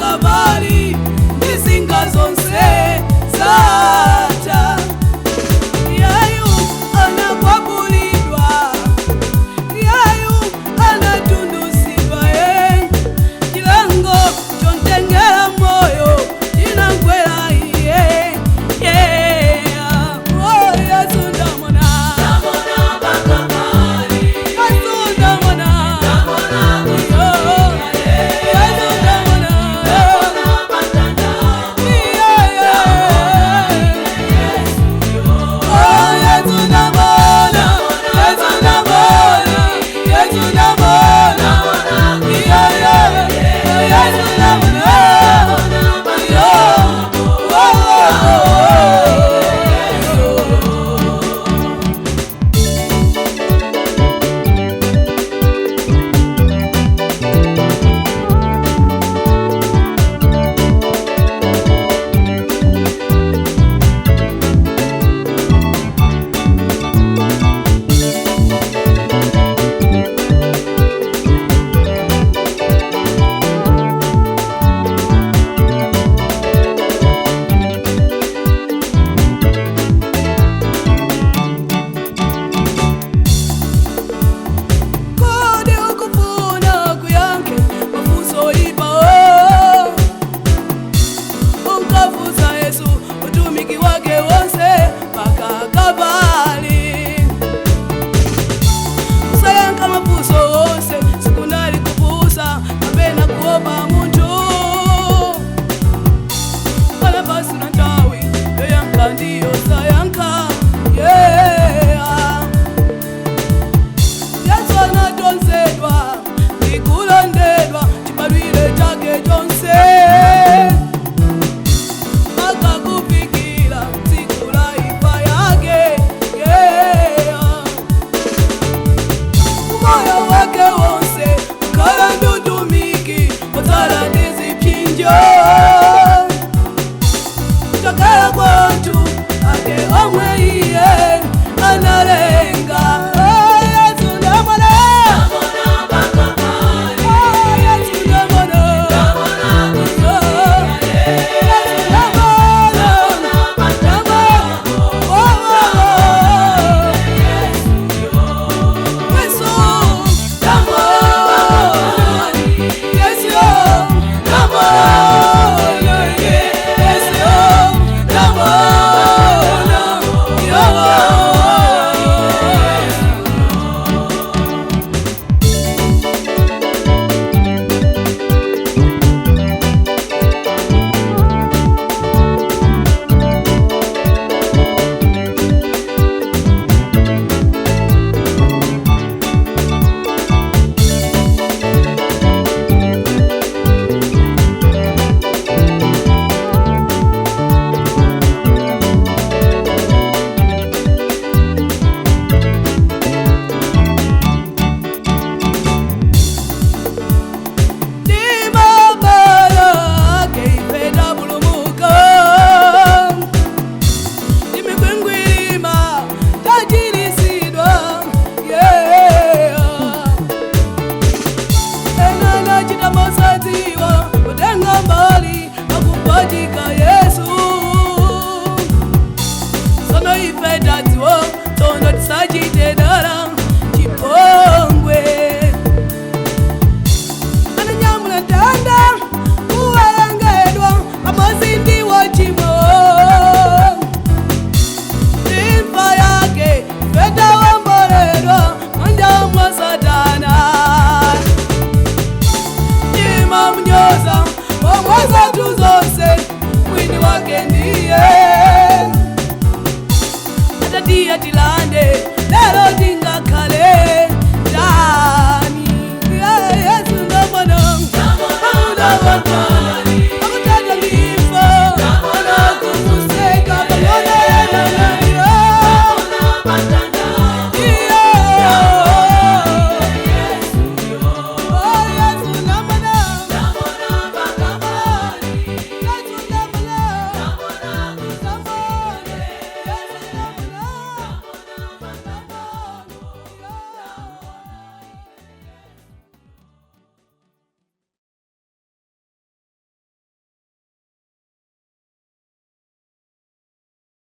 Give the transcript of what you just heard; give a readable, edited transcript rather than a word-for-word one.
Pakavali ndizinga zonse zatha. Iyeyu anakwapulidwa, iyeyu anatunduzidwa, ye chilango chomtengera moyo chinagwera iye. Yeah. Oh, Yesu ndamona. Ndamona pakavali. Yesu ndamona. Ndamona Oh, Yesu ndamona. Ndamona pamtanda. Yeah, yeah. Oh, Yesu ndamona. Yesu ndamona. Yesu ndamona. Yeah, yeah. Yesu ndamona. Yeah. Oh, oh, oh, oh. Kodi ukufuna kuyankhe mafunso ipa unkafunsa Yesu utumiki wake wonse paka Kavali. Kusayankha mafunso wonse sikunali kupusa kapena kuopa munthu. Pala pasina nthawi yoyankha ndiyo sayankha, yeah. Yesu anatonzedwa ndikulondedwa chibadwire chake chonse mpaka kufikira tsiku la imfa yake, yeah. Umoyo wake wonse ukhala ndi utumiki odzala ndi zipsinjo kuchokera kwanthu ake omwe iye analenga. Oh, Yesu ndamona. Ndamona pakavali. Oh, Yesu ndamona. Ndamona Oh, Yesu ndamona. Ndamona. Oh, oh, oh. Yesu ndamona. Yesu ndamona. Yesu ndamona. Yeah. Ndimabala ake ife tapulumuka, ndimikwingwirima tachiritsidwa, yeah. Ena anachita mosadziwa kutenga mbali pakupachika Yesu. Sono ife tadziwa tsono tisachite dala chipongwe. Ananyamula mtanda kuwerengedwa pamodzi ndi wochimwa. Imfa yake ife tawomboledwa manja mwa Satana. Timamnyoza pomwe zathu zonse mwini wake ndiye.